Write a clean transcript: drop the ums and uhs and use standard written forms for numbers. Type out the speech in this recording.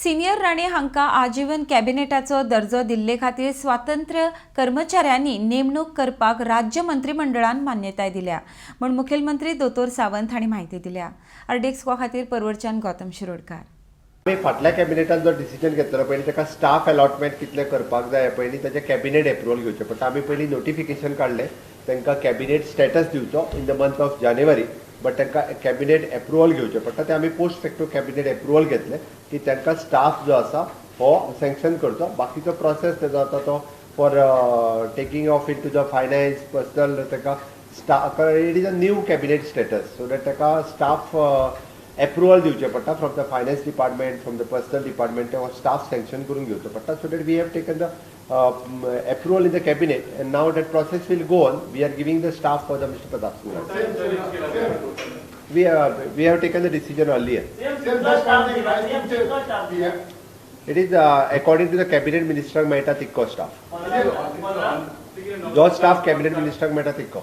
Senior Rane हांकां आजीवन कॅबिनेटाचो दर्जो दिल्ले खातीर स्वातंत्र्य कर्मचाऱ्यांनी नेमणूक करपाक राज्य मंत्रिमंडळान मान्यताय दिल्या म्हूण मुखेलमंत्री दोतोर सावंत हांणी म्हायती दिल्या. आरडीएक्स खातीर परवरच्यान गौतम शिरोडकार. आमी फाटल्या कॅबिनेटान जो डिसिजन घेतलो पयलीं ताका स्टाफ अलॉटमेंट कितलें करपाक जाय पयलीं ताचें कॅबिनेट एप्रुवल घेवचें पडटा. आमी पयलीं नोटिफिकेशन काडलें तांकां कॅबिनेट स्टेटस दिवचो in the month of January, but तांकां कॅबिनेट एप्रुवल घेवचें पडटा. तें आमी पोस्ट फॅक्टो कॅबिनेट एप्रुवल घेतलें की तांकां स्टाफ जो आसा हो सँक्शन करचो. बाकीचो प्रोसेस तेजो आतां तो for taking off into the finance personal ताका staff, it is a new cabinet status, so that ताका स्टाफ एप्रुवल दिवचें पडटा from the finance department, from the personnel department. ते स्टाफ सँक्शन करून घेवचो पडटा. So that we have taken the approval in the cabinet and now that process will go on. We are giving the staff for the Mister Pratap Singh. We have taken the decision earlier. It is according to the cabinet मिनिस्टराक मेळटा तितको staff, जो staff cabinet मिनिस्टराक मेळटा तितको.